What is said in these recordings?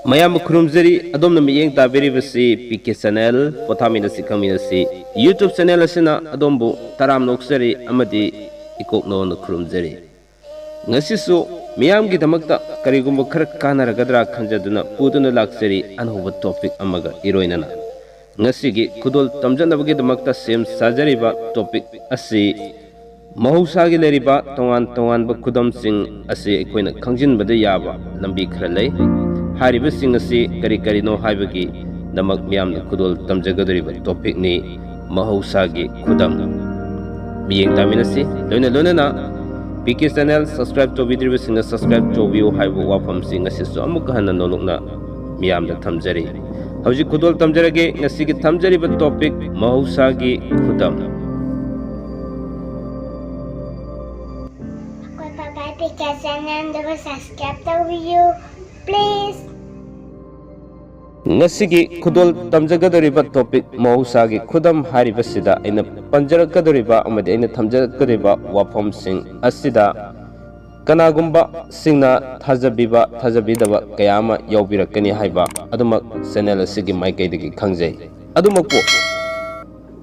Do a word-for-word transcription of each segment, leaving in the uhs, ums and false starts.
ꯃꯌꯥꯝꯕꯨ ꯈꯨꯔꯨꯝꯖꯔꯤ꯫ ꯑꯗꯣꯝꯅ ꯃꯤꯠꯌꯦꯡ ꯇꯥꯕꯤꯔꯤꯕꯁꯤ ꯄꯤ ꯀꯦ ꯆꯦꯅꯦꯜ, ꯄꯣꯊꯥꯃꯤꯟꯅꯁꯤ ꯈꯪꯃꯤꯟꯅꯁꯤ YouTube ꯆꯦꯅꯦꯜ ꯑꯁꯤꯅ ꯑꯗꯣꯝꯕꯨ ꯇꯔꯥꯝꯅ ꯑꯣꯛꯆꯔꯤ ꯑꯃꯗꯤ ꯏꯀꯣꯛꯅꯧꯅ ꯈꯨꯔꯨꯝꯖꯔꯤ꯫ ꯉꯁꯤꯁꯨ ꯃꯤꯌꯥꯝꯒꯤꯗꯃꯛꯇ ꯀꯔꯤꯒꯨꯝꯕ ꯈꯔ ꯀꯥꯟꯅꯔꯒꯗ꯭ꯔꯥ ꯈꯟꯖꯗꯨꯅ ꯄꯨꯗꯨꯅ ꯂꯥꯛꯆꯔꯤ ꯑꯅꯧꯕ ꯇꯣꯄꯤꯛ ꯑꯃꯒ ꯏꯔꯣꯏꯅꯅ꯫ ꯉꯁꯤꯒꯤ ꯈꯨꯗꯣꯜ ꯇꯝꯖꯅꯕꯒꯤꯗꯃꯛꯇ ꯁꯦꯝ ꯁꯥꯖꯔꯤꯕ ꯇꯣꯄꯤꯛ ꯑꯁꯤ ꯃꯍꯧꯁꯥꯒꯤ ꯂꯩꯔꯤꯕ ꯇꯣꯉꯥꯟ ꯇꯣꯉꯥꯟꯕ ꯈꯨꯗꯝꯁꯤꯡ ꯑꯁꯤ ꯑꯩꯈꯣꯏꯅ ꯈꯪꯖꯤꯟꯕꯗ ꯌꯥꯕ ꯂꯝꯕꯤ ꯈꯔ ꯂꯩ꯫ ꯍꯥꯏꯔꯤꯕꯁꯤꯡ ꯑꯁꯤ ꯀꯔꯤ ꯀꯔꯤꯅꯣ ꯍꯥꯏꯕꯒꯤꯗꯃꯛ ꯃꯤꯌꯥꯝꯅ ꯈꯨꯗꯣꯜ ꯇꯝꯖꯒꯗꯧꯔꯤꯕ ꯇꯣꯄꯤꯛꯅꯤ, ꯃꯍꯧꯁꯥꯒꯤ ꯈꯨꯗꯝ꯫ ꯃꯤꯠꯌꯦꯡ ꯇꯥꯃꯤꯟꯅꯁꯤ꯫ ꯂꯣꯏꯅ ꯂꯣꯏꯅꯅ ꯄꯤ ꯀꯦ ꯆꯦꯅꯦꯜ ꯁꯕꯁꯀ꯭ꯔꯥꯏꯕ ꯇꯧꯕꯤꯗ꯭ꯔꯤꯕꯁꯤꯡꯅ ꯁꯕꯁꯀ꯭ꯔꯥꯏꯕ ꯇꯧꯕꯤꯌꯨ ꯍꯥꯏꯕ ꯋꯥꯐꯝꯁꯤ ꯉꯁꯤꯁꯨ ꯑꯃꯨꯛꯀ ꯍꯟꯅ ꯅꯣꯂꯨꯛꯅ ꯃꯤꯌꯥꯝꯗ ꯊꯝꯖꯔꯤ꯫ ꯍꯧꯖꯤꯛ ꯈꯨꯗꯣꯜ ꯇꯝꯖꯔꯒꯦ꯫ ꯉꯁꯤꯒꯤ ꯊꯝꯖꯔꯤꯕ ꯇꯣꯄꯤꯛ ꯃꯍꯧꯁꯥꯒꯤ ꯈꯨꯗꯝ꯫ ꯑꯩꯈꯣꯏ ꯄꯥꯄꯥ ꯄꯤ ꯀꯦ ꯆꯦꯅꯦꯜꯗꯨꯕꯨ ꯁꯕꯁꯀ꯭ꯔꯥꯏꯕ ꯇꯧꯕꯤꯌꯨ, ꯄ꯭ꯂꯤꯖ꯫ ꯉꯁꯤꯒꯤ ꯈꯨꯗꯣꯜ ꯇꯝꯖꯒꯗꯧꯔꯤꯕ ꯇꯣꯄꯤꯛ ꯃꯍꯧꯁꯥꯒꯤ ꯈꯨꯗꯝ ꯍꯥꯏꯔꯤꯕꯁꯤꯗ ꯑꯩꯅ ꯄꯟꯖꯔꯛꯀꯗꯧꯔꯤꯕ ꯑꯃꯗꯤ ꯑꯩꯅ ꯊꯝꯖꯔꯛꯀꯗꯧꯔꯤꯕ ꯋꯥꯐꯝꯁꯤꯡ ꯑꯁꯤꯗ ꯀꯅꯥꯒꯨꯝꯕꯁꯤꯡꯅ ꯊꯥꯖꯕꯤꯕ, ꯊꯥꯖꯕꯤꯗꯕ ꯀꯌꯥ ꯑꯃ ꯌꯥꯎꯕꯤꯔꯛꯀꯅꯤ ꯍꯥꯏꯕ ꯑꯗꯨꯃꯛ ꯆꯦꯅꯦꯜ ꯑꯁꯤꯒꯤ ꯃꯥꯏꯀꯩꯗꯒꯤ ꯈꯪꯖꯩ꯫ ꯑꯗꯨꯃꯛꯄꯨ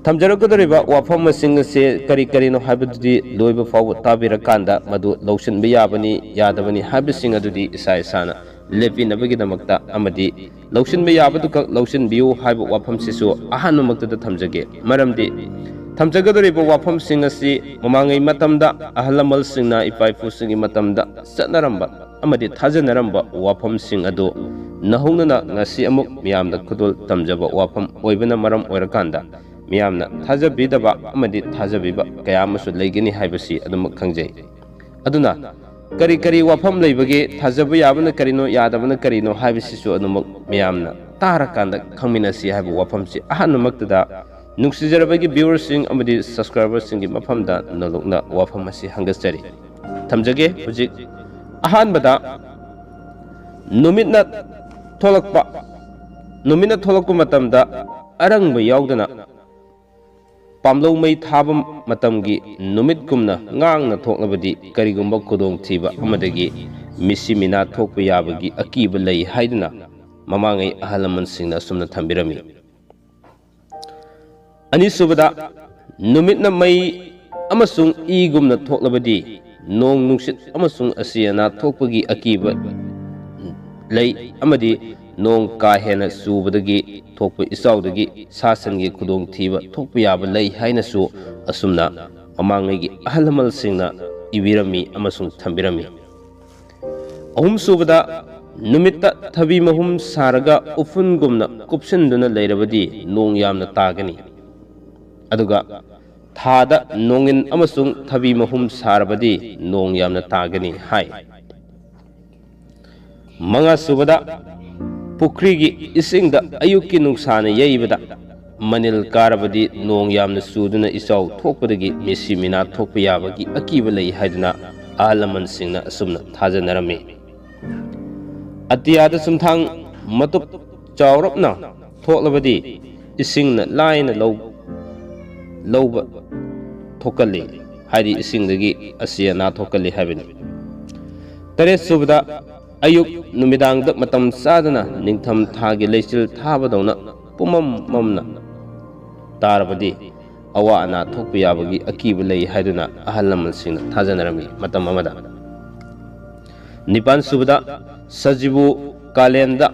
ꯊꯝꯖꯔꯛꯀꯗꯧꯔꯤꯕ ꯋꯥꯐꯝꯁꯤꯡ ꯑꯁꯤ ꯀꯔꯤ ꯀꯔꯤꯅꯣ ꯍꯥꯏꯕꯗꯨꯗꯤ ꯂꯣꯏꯕ ꯐꯥꯎꯕ ꯇꯥꯕꯤꯔꯀꯥꯟꯗ ꯃꯗꯨ ꯂꯧꯁꯤꯟꯕ ꯌꯥꯕꯅꯤ, ꯌꯥꯗꯕꯅꯤ ꯍꯥꯏꯕꯁꯤꯡ ꯑꯗꯨꯗꯤ ꯏꯁꯥ ꯏꯁꯥꯅ ꯂꯦꯞꯄꯤꯅꯕꯒꯤꯗꯃꯛꯇ ꯑꯃꯗꯤ ꯂꯧꯁꯤꯟꯕ ꯌꯥꯕꯗꯨꯈꯛ ꯂꯧꯁꯤꯟꯕꯤꯌꯨ ꯍꯥꯏꯕ ꯋꯥꯐꯝꯁꯤꯁꯨ ꯑꯍꯥꯟꯕꯃꯛꯇꯗ ꯊꯝꯖꯒꯦ꯫ ꯃꯔꯝꯗꯤ ꯊꯝꯖꯒꯗꯧꯔꯤꯕ ꯋꯥꯐꯝꯁꯤꯡ ꯑꯁꯤ ꯃꯃꯥꯡꯉꯩ ꯃꯇꯝꯗ ꯑꯍꯜ ꯂꯃꯟꯁꯤꯡꯅ, ꯏꯄꯥ ꯏꯄꯨꯁꯤꯡꯒꯤ ꯃꯇꯝꯗ ꯆꯠꯅꯔꯝꯕ ꯑꯃꯗꯤ ꯊꯥꯖꯅꯔꯝꯕ ꯋꯥꯐꯝꯁꯤꯡ ꯑꯗꯨ ꯅꯧꯍꯧꯅꯅ ꯉꯁꯤ ꯑꯃꯨꯛ ꯃꯤꯌꯥꯝꯗ ꯈꯨꯗꯣꯜ ꯇꯝꯖꯕ ꯋꯥꯐꯝ ꯑꯣꯏꯕꯅ ꯃꯔꯝ ꯑꯣꯏꯔꯀꯥꯟꯗ, ꯃꯤꯌꯥꯝꯅ ꯊꯥꯖꯕꯤꯗꯕ ꯑꯃꯗꯤ ꯊꯥꯖꯕꯤꯕ ꯀꯌꯥ ꯑꯃꯁꯨ ꯂꯩꯒꯅꯤ ꯍꯥꯏꯕꯁꯤ ꯑꯗꯨꯃꯛ ꯈꯪꯖꯩ꯫ ꯑꯗꯨꯅ ꯀꯔꯤ ꯀꯔꯤ ꯋꯥꯐꯝ ꯂꯩꯕꯒꯦ, ꯊꯥꯖꯕ ꯌꯥꯕꯅ ꯀꯔꯤꯅꯣ, ꯌꯥꯗꯕꯅ ꯀꯔꯤꯅꯣ ꯍꯥꯏꯕꯁꯤꯁꯨ ꯑꯗꯨꯃꯛ ꯃꯤꯌꯥꯝꯅ ꯇꯥꯔꯀꯥꯟꯗ ꯈꯪꯃꯤꯟꯅꯁꯤ ꯍꯥꯏꯕ ꯋꯥꯐꯝꯁꯤ ꯑꯍꯥꯟꯕꯃꯛꯇꯗ ꯅꯨꯡꯁꯤꯖꯔꯕꯒꯤ ꯚ꯭ꯌꯨꯋꯔꯁꯤꯡ ꯑꯃꯗꯤ ꯁꯕꯁꯀ꯭ꯔꯥꯏꯕꯔꯁꯤꯡꯒꯤ ꯃꯐꯝꯗ ꯅꯣꯂꯨꯛꯅ ꯋꯥꯐꯝ ꯑꯁꯤ ꯍꯪꯒꯠꯆꯔꯤ꯫ ꯊꯝꯖꯒꯦ꯫ ꯍꯧꯖꯤꯛ ꯑꯍꯥꯟꯕꯗ ꯅꯨꯃꯤꯠꯅ ꯊꯣꯛꯂꯛꯄ, ꯅꯨꯃꯤꯠꯅ ꯊꯣꯛꯂꯛꯄ ꯃꯇꯝꯗ ꯑꯔꯪꯕ ꯌꯥꯎꯗꯅ ꯄꯥꯝꯂꯧ ꯃꯩ ꯊꯥꯕ ꯃꯇꯝꯒꯤ ꯅꯨꯃꯤꯠꯀꯨꯝꯅ ꯉꯥꯡꯅ ꯊꯣꯛꯂꯕꯗꯤ ꯀꯔꯤꯒꯨꯝꯕ ꯈꯨꯗꯣꯡꯊꯤꯕ ꯑꯃꯗꯒꯤ ꯃꯤꯁꯤ ꯃꯤꯅꯥ ꯊꯣꯛꯄ ꯌꯥꯕꯒꯤ ꯑꯀꯤꯕ ꯂꯩ ꯍꯥꯏꯗꯨꯅ ꯃꯃꯥꯡꯉꯩ ꯑꯍꯜ ꯂꯃꯟꯁꯤꯡꯅ ꯑꯁꯨꯝꯅ ꯊꯝꯕꯤꯔꯝꯃꯤ꯫ ꯑꯅꯤꯁꯨꯕꯗ, ꯅꯨꯃꯤꯠꯅ ꯃꯩ ꯑꯃꯁꯨꯡ ꯏꯒꯨꯝꯅ ꯊꯣꯛꯂꯕꯗꯤ ꯅꯣꯡ ꯅꯨꯡꯁꯤꯠ ꯑꯃꯁꯨꯡ ꯑꯁꯤ ꯑꯅꯥ ꯊꯣꯛꯄꯒꯤ ꯑꯀꯤꯕ ꯂꯩ, ꯑꯃꯗꯤ ꯅꯣꯡ ꯀꯥ ꯍꯦꯟꯅ ꯆꯨꯕꯗꯒꯤ ꯊꯣꯛꯄ ꯏꯆꯥꯎꯗꯒꯤ ꯁꯥ ꯁꯟꯒꯤ ꯈꯨꯗꯣꯡꯊꯤꯕ ꯊꯣꯛꯄ ꯌꯥꯕ ꯂꯩ ꯍꯥꯏꯅꯁꯨ ꯑꯁꯨꯝꯅ ꯃꯃꯥꯡꯉꯩꯒꯤ ꯑꯍꯜ ꯂꯃꯟꯁꯤꯡꯅ ꯏꯕꯤꯔꯝꯃꯤ ꯑꯃꯁꯨꯡ ꯊꯝꯕꯤꯔꯝꯃꯤ꯫ ꯑꯍꯨꯝꯁꯨꯕꯗ, ꯅꯨꯃꯤꯠꯇ ꯊꯕꯤ ꯃꯍꯨꯝ ꯁꯥꯔꯒ ꯎꯐꯨꯟꯒꯨꯝꯅ ꯀꯨꯞꯁꯤꯟꯗꯨꯅ ꯂꯩꯔꯕꯗꯤ ꯅꯣꯡ ꯌꯥꯝꯅ ꯇꯥꯒꯅꯤ꯫ ꯑꯗꯨꯒ ꯊꯥꯗ ꯅꯣꯡꯏꯟ ꯑꯃꯁꯨꯡ ꯊꯕꯤ ꯃꯍꯨꯝ ꯁꯥꯔꯕꯗꯤ ꯅꯣꯡ ꯌꯥꯝꯅ ꯇꯥꯒꯅꯤ ꯍꯥꯏ꯫ ꯃꯉꯥꯁꯨꯕꯗ, ꯄꯨꯈ꯭ꯔꯤꯒꯤ ꯏꯁꯤꯡꯗ ꯑꯌꯨꯛꯀꯤ ꯅꯨꯡꯁꯥꯅ ꯌꯩꯕꯗ ꯃꯅꯤꯜ ꯀꯥꯔꯕꯗꯤ ꯅꯣꯡ ꯌꯥꯝꯅ ꯆꯨꯗꯨꯅ ꯏꯆꯥꯎ ꯊꯣꯛꯄꯗꯒꯤ ꯃꯤꯁꯤ ꯃꯤꯅꯥ ꯊꯣꯛꯄ ꯌꯥꯕꯒꯤ ꯑꯀꯤꯕ ꯂꯩ ꯍꯥꯏꯗꯨꯅ ꯑꯍꯜ ꯂꯃꯟꯁꯤꯡꯅ ꯑꯁꯨꯝꯅ ꯊꯥꯖꯅꯔꯝꯃꯤ꯫ ꯑꯇꯤꯌꯥꯗ ꯆꯨꯝꯊꯥꯡ ꯃꯇꯨꯞ ꯆꯥꯎꯔꯞꯅ ꯊꯣꯛꯂꯕꯗꯤ ꯏꯁꯤꯡꯅ ꯂꯥꯏꯅ ꯂꯧ-, ꯂꯧꯕ ꯊꯣꯛꯀꯜꯂꯤ, ꯍꯥꯏꯗꯤ ꯏꯁꯤꯡꯗꯒꯤ ꯑꯁꯤ ꯑꯅꯥ ꯊꯣꯛꯀꯜꯂꯤ ꯍꯥꯏꯕꯅꯤ꯫ ꯇꯔꯦꯠꯁꯨꯕꯗ, ꯑꯌꯨꯛ ꯅꯨꯃꯤꯗꯥꯡꯗ ꯃꯇꯝ ꯆꯥꯗꯅ ꯅꯤꯡꯊꯝ ꯊꯥꯒꯤ ꯂꯩꯆꯤꯜ ꯊꯥꯕꯗꯧꯅ ꯄꯨꯝꯃꯝ ꯃꯝꯅ ꯇꯥꯔꯕꯗꯤ ꯑꯋꯥ ꯑꯅꯥ ꯊꯣꯛꯄ ꯌꯥꯕꯒꯤ ꯑꯀꯤꯕ ꯂꯩ ꯍꯥꯏꯗꯨꯅ ꯑꯍꯜ ꯂꯃꯟꯁꯤꯡꯅ ꯊꯥꯖꯅꯔꯝꯃꯤ ꯃꯇꯝ ꯑꯃꯗ꯫ ꯅꯤꯄꯥꯟꯁꯨꯕꯗ, ꯁꯖꯤꯕꯨ ꯀꯥꯂꯦꯟꯗ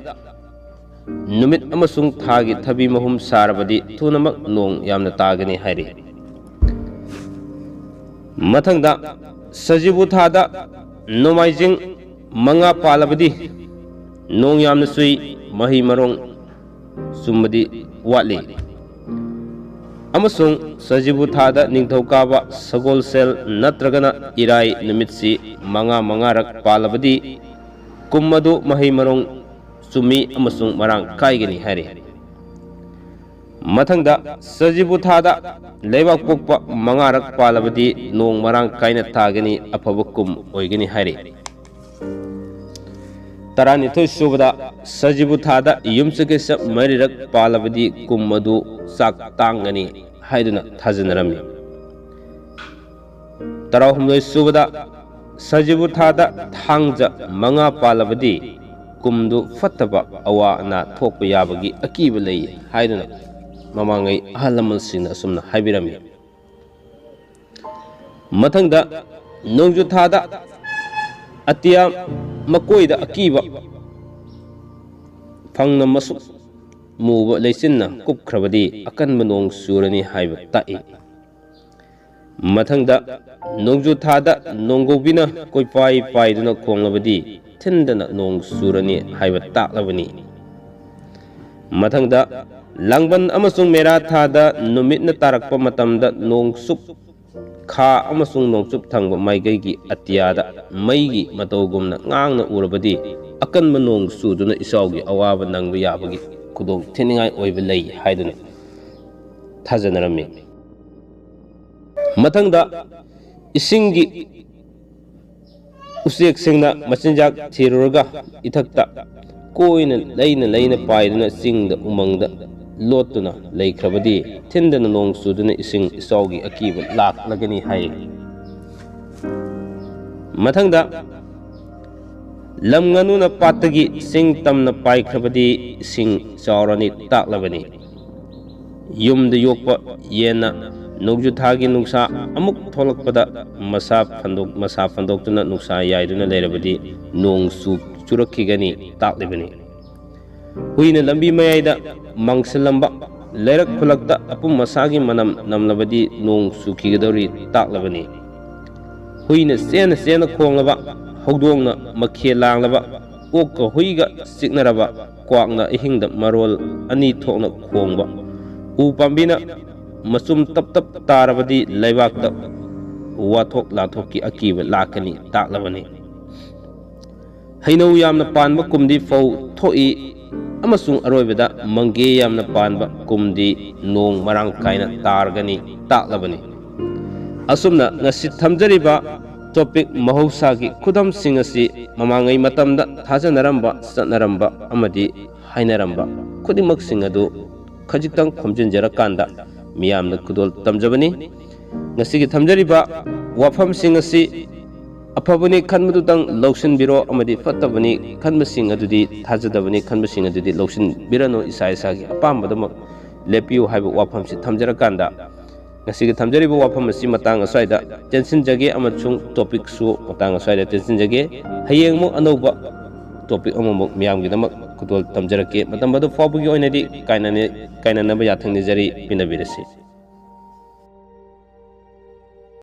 ꯅꯨꯃꯤꯠ ꯑꯃꯁꯨꯡ ꯊꯥꯒꯤ ꯊꯕꯤ ꯃꯍꯨꯝ ꯁꯥꯔꯕꯗꯤ ꯊꯨꯅꯃꯛ ꯅꯣꯡ ꯌꯥꯝꯅ ꯇꯥꯒꯅꯤ ꯍꯥꯏꯔꯤ꯫ ꯃꯊꯪꯗ, ꯁꯖꯤꯕꯨ ꯊꯥꯗ ꯅꯣꯡꯃꯥꯏꯖꯤꯡ ꯃꯉꯥ ꯄꯥꯜꯂꯕꯗꯤ ꯅꯣꯡ ꯌꯥꯝꯅ ꯆꯨꯏ, ꯃꯍꯩ ꯃꯔꯣꯡ ꯆꯨꯝꯕꯗꯤ ꯋꯥꯠꯂꯤ꯫ ꯑꯃꯁꯨꯡ ꯁꯖꯤꯕꯨ ꯊꯥꯗ ꯅꯤꯡꯊꯧꯀꯥꯕ, ꯁꯒꯣꯜꯁꯦꯜ ꯅꯠꯇ꯭ꯔꯒꯅ ꯏꯔꯥꯏ ꯅꯨꯃꯤꯠꯁꯤ ꯃꯉꯥ ꯃꯉꯥꯔꯛ ꯄꯥꯜꯂꯕꯗꯤ ꯀꯨꯝ ꯑꯗꯨ ꯃꯍꯩ ꯃꯔꯣꯡ ꯆꯨꯝꯃꯤ ꯑꯃꯁꯨꯡ ꯃꯔꯥꯡ ꯀꯥꯏꯒꯅꯤ ꯍꯥꯏꯔꯤ꯫ ꯃꯊꯪꯗ, ꯁꯖꯤꯕꯨ ꯊꯥꯗ ꯂꯩꯕꯥꯛꯄꯣꯛꯄ ꯃꯉꯥꯔꯛ ꯄꯥꯜꯂꯕꯗꯤ ꯅꯣꯡ ꯃꯔꯥꯡ ꯀꯥꯏꯅ ꯇꯥꯒꯅꯤ, ꯑꯐꯕ ꯀꯨꯝ ꯑꯣꯏꯒꯅꯤ ꯍꯥꯏꯔꯤ꯫ ꯇꯔꯥꯅꯤꯊꯣꯏ ꯁꯨꯕꯗ, ꯁꯖꯤꯕꯨ ꯊꯥꯗ ꯌꯨꯝꯁꯀꯩꯁ ꯃꯔꯤꯔꯛ ꯄꯥꯜꯂꯕꯗꯤ ꯀꯨꯝ ꯑꯗꯨ ꯆꯥꯛ ꯇꯥꯡꯒꯅꯤ ꯍꯥꯏꯗꯨꯅ ꯊꯥꯖꯅꯔꯝꯃꯤ꯫ ꯇꯔꯥꯍꯨꯝꯗꯣꯏ ꯁꯨꯕꯗ, ꯁꯖꯤꯕꯨ ꯊꯥꯗ ꯊꯥꯡꯖ ꯃꯉꯥ ꯄꯥꯜꯂꯕꯗꯤ ꯀꯨꯝꯗꯨ ꯐꯠꯇꯕ ꯑꯋꯥ ꯑꯅꯥ ꯊꯣꯛꯄ ꯌꯥꯕꯒꯤ ꯑꯀꯤꯕ ꯂꯩ ꯍꯥꯏꯗꯨꯅ ꯃꯃꯥꯡꯉꯩ ꯑꯍꯜ ꯂꯃꯟꯁꯤꯡꯅ ꯑꯁꯨꯝꯅ ꯍꯥꯏꯕꯤꯔꯝꯃꯤ꯫ ꯃꯊꯪꯗ, ꯅꯣꯡꯖꯨ ꯊꯥꯗ ꯑꯇꯤꯌꯥ ꯃꯀꯣꯏꯗ ꯑꯀꯤꯕ ꯐꯪꯅ ꯃꯁꯨꯛ ꯃꯨꯕ ꯂꯩꯆꯤꯟꯅ ꯀꯨꯞꯈ꯭ꯔꯕꯗꯤ ꯑꯀꯟꯕ ꯅꯣꯡ ꯆꯨꯔꯅꯤ ꯍꯥꯏꯕ ꯇꯥꯛꯏ꯫ ꯃꯊꯪꯗ, ꯅꯣꯡꯖꯨ ꯊꯥꯗ ꯅꯣꯡꯒꯧꯕꯤꯅ ꯀꯣꯏꯄꯥꯏ ꯄꯥꯏꯗꯨꯅ ꯈꯣꯡꯂꯕꯗꯤ ꯊꯤꯟꯗꯅ ꯅꯣꯡ ꯆꯨꯔꯅꯤ ꯍꯥꯏꯕ ꯇꯥꯛꯂꯕꯅꯤ꯫ ꯃꯊꯪꯗ, ꯂꯥꯡꯕꯟ ꯑꯃꯁꯨꯡ ꯃꯦꯔꯥ ꯊꯥꯗ ꯅꯨꯃꯤꯠꯅ ꯇꯥꯔꯛꯄ ꯃꯇꯝꯗ ꯅꯣꯡꯆꯨꯞ ꯈꯥ ꯑꯃꯁꯨꯡ ꯅꯣꯡꯆꯨꯞ ꯊꯪꯕ ꯃꯥꯏꯀꯩꯒꯤ ꯑꯇꯤꯌꯥꯗ ꯃꯩꯒꯤ ꯃꯇꯧꯒꯨꯝꯅ ꯉꯥꯡꯅ ꯎꯔꯕꯗꯤ ꯑꯀꯟꯕ ꯅꯣꯡ ꯆꯨꯗꯨꯅ ꯏꯆꯥꯎꯒꯤ ꯑꯋꯥꯕ ꯅꯪꯕ ꯌꯥꯕꯒꯤ ꯈꯨꯗꯣꯡ ꯊꯤꯅꯤꯡꯉꯥꯏ ꯑꯣꯏꯕ ꯂꯩ ꯍꯥꯏꯗꯨꯅ ꯊꯥꯖꯅꯔꯝꯃꯤ꯫ ꯃꯊꯪꯗ, ꯏꯁꯤꯡꯒꯤ ꯎꯆꯦꯛꯁꯤꯡꯅ ꯃꯆꯤꯟꯖꯥꯛ ꯊꯤꯔꯨꯔꯒ ꯏꯊꯛꯇ ꯀꯣꯏꯅ ꯂꯩꯅ ꯂꯩꯅ ꯄꯥꯏꯗꯨꯅ ꯆꯤꯡꯗ ꯎꯃꯪꯗ ꯂꯣꯠꯇꯨꯅ ꯂꯩꯈ꯭ꯔꯕꯗꯤ ꯊꯤꯟꯗꯅ ꯅꯣꯡ ꯆꯨꯗꯨꯅ ꯏꯁꯤꯡ ꯏꯆꯥꯎꯒꯤ ꯑꯀꯤꯕ ꯂꯥꯛꯂꯒꯅꯤ ꯍꯥꯏ꯫ ꯃꯊꯪꯗ, ꯂꯝ ꯉꯥꯅꯨꯅ ꯄꯥꯠꯇꯒꯤ ꯆꯤꯡ ꯇꯝꯅ ꯄꯥꯏꯈ꯭ꯔꯕꯗꯤ ꯏꯁꯤꯡ ꯆꯥꯎꯔꯅꯤ ꯇꯥꯛꯂꯕꯅꯤ꯫ ꯌꯨꯝꯗ ꯌꯣꯛꯄ ꯌꯦꯟꯅ ꯅꯣꯡꯖꯨ ꯊꯥꯒꯤ ꯅꯨꯡꯁꯥ ꯑꯃꯨꯛ ꯊꯣꯛꯂꯛꯄꯗ ꯃꯁꯥ ꯐꯟꯗꯣꯛ-, ꯃꯁꯥ ꯐꯟꯗꯣꯛꯇꯨꯅ ꯅꯨꯡꯁꯥ ꯌꯥꯏꯗꯨꯅ ꯂꯩꯔꯕꯗꯤ ꯅꯣꯡ ꯆꯨ-, ꯆꯨꯔꯛꯈꯤꯒꯅꯤ ꯇꯥꯛꯂꯤꯕꯅꯤ꯫ ꯍꯨꯏꯅ ꯂꯝꯕꯤ ꯃꯌꯥꯏꯗ ꯃꯥꯡꯁꯤꯜꯂꯝꯕ ꯂꯩꯔꯛ ꯈꯨꯜꯂꯛꯇ ꯑꯄꯨꯝ ꯑꯁꯥꯒꯤ ꯃꯅꯝ ꯅꯝꯂꯕꯗꯤ ꯅꯣꯡ ꯆꯨꯈꯤꯒꯗꯧꯔꯤ ꯇꯥꯛꯂꯕꯅꯤ꯫ ꯍꯨꯏꯅ ꯆꯦꯟꯅ ꯆꯦꯟꯅ ꯈꯣꯡꯂꯕ, ꯍꯧꯗꯣꯡꯅ ꯃꯈꯦꯜ ꯂꯥꯡꯂꯕ, ꯑꯣꯛꯀ ꯍꯨꯏꯒ ꯆꯤꯛꯅꯔꯕ, ꯀ꯭ꯋꯥꯛꯅ ꯑꯍꯤꯡꯗ ꯃꯔꯣꯜ ꯑꯅꯤ ꯊꯣꯛꯅ ꯈꯣꯡꯕ, ꯎ ꯄꯥꯝꯕꯤꯅ ꯃꯆꯨꯝ ꯇꯞ ꯇꯞ ꯇꯥꯔꯕꯗꯤ ꯂꯩꯕꯥꯛꯇ ꯋꯥꯊꯣꯛ ꯂꯥꯟꯊꯣꯛꯀꯤ ꯑꯀꯤꯕ ꯂꯥꯛꯀꯅꯤ ꯇꯥꯛꯂꯕꯅꯤ꯫ ꯍꯩꯅꯧ ꯌꯥꯝꯅ ꯄꯥꯟꯕ ꯀꯨꯝꯗꯤ ꯐꯧ ꯊꯣꯛꯏ ꯑꯃꯁꯨꯡ ꯑꯔꯣꯏꯕꯗ ꯃꯪꯒꯦ ꯌꯥꯝꯅ ꯄꯥꯟꯕ ꯀꯨꯝꯗꯤ ꯅꯣꯡ ꯃꯔꯥꯡ ꯀꯥꯏꯅ ꯇꯥꯔꯒꯅꯤ ꯇꯥꯛꯂꯕꯅꯤ꯫ ꯑꯁꯨꯝꯅ ꯉꯁꯤ ꯊꯝꯖꯔꯤꯕ topic ꯃꯍꯧꯁꯥꯒꯤ ꯈꯨꯗꯝꯁꯤꯡ ꯑꯁꯤ ꯃꯃꯥꯡꯉꯩ ꯃꯇꯝꯗ ꯊꯥꯖꯅꯔꯝꯕ, ꯆꯠꯅꯔꯝꯕ ꯑꯃꯗꯤ ꯍꯥꯏꯅꯔꯝꯕ ꯈꯨꯗꯤꯡꯃꯛꯁꯤꯡ ꯑꯗꯨ ꯈꯖꯤꯛꯇꯪ ꯈꯣꯝꯖꯤꯟꯖꯔꯀꯥꯟꯗ ꯃꯤꯌꯥꯝꯗ ꯈꯨꯗꯣꯜ ꯇꯝꯖꯕꯅꯤ꯫ ꯉꯁꯤꯒꯤ ꯊꯝꯖꯔꯤꯕ ꯋꯥꯐꯝꯁꯤꯡ ꯑꯁꯤ ꯑꯐꯕꯅꯤ ꯈꯟꯕꯗꯨꯇꯪ ꯂꯧꯁꯤꯟꯕꯤꯔꯣ ꯑꯃꯗꯤ ꯐꯠꯇꯕꯅꯤ ꯈꯟꯕꯁꯤꯡ ꯑꯗꯨꯗꯤ, ꯊꯥꯖꯗꯕꯅꯤ ꯈꯟꯕꯁꯤꯡ ꯑꯗꯨꯗꯤ ꯂꯧꯁꯤꯟꯕꯤꯔꯅꯨ꯫ ꯏꯁꯥ ꯏꯁꯥꯒꯤ ꯑꯄꯥꯝꯕꯗꯃꯛ ꯂꯦꯞꯄꯤꯌꯨ ꯍꯥꯏꯕ ꯋꯥꯐꯝꯁꯤ ꯊꯝꯖꯔꯀꯥꯟꯗ, ꯉꯁꯤꯒꯤ ꯊꯝꯖꯔꯤꯕ ꯋꯥꯐꯝ ꯑꯁꯤ ꯃꯇꯥꯡ ꯑꯁ꯭ꯋꯥꯏꯗ ꯇꯦꯟꯁꯤꯟꯖꯒꯦ ꯑꯃꯁꯨꯡ ꯇꯣꯄꯤꯛꯁꯨ ꯃꯇꯥꯡ ꯑꯁ꯭ꯋꯥꯏꯗ ꯇꯦꯟꯁꯤꯟꯖꯒꯦ꯫ ꯍꯌꯦꯡ ꯑꯃꯨꯛ ꯑꯅꯧꯕ ꯇꯣꯄꯤꯛ ꯑꯃꯃꯨꯛ ꯃꯤꯌꯥꯝꯒꯤꯗꯃꯛ ꯈꯨꯗꯣꯜ ꯇꯝꯖꯔꯛꯀꯦ꯫ ꯃꯇꯝ ꯑꯗꯨ ꯐꯥꯎꯕꯒꯤ ꯑꯣꯏꯅꯗꯤ ꯀꯥꯏꯅꯅ-, ꯀꯥꯏꯅꯅꯕ ꯌꯥꯊꯪ ꯅꯤꯖꯔꯤ꯫ ꯄꯤꯅꯕꯤꯔꯁꯤ꯫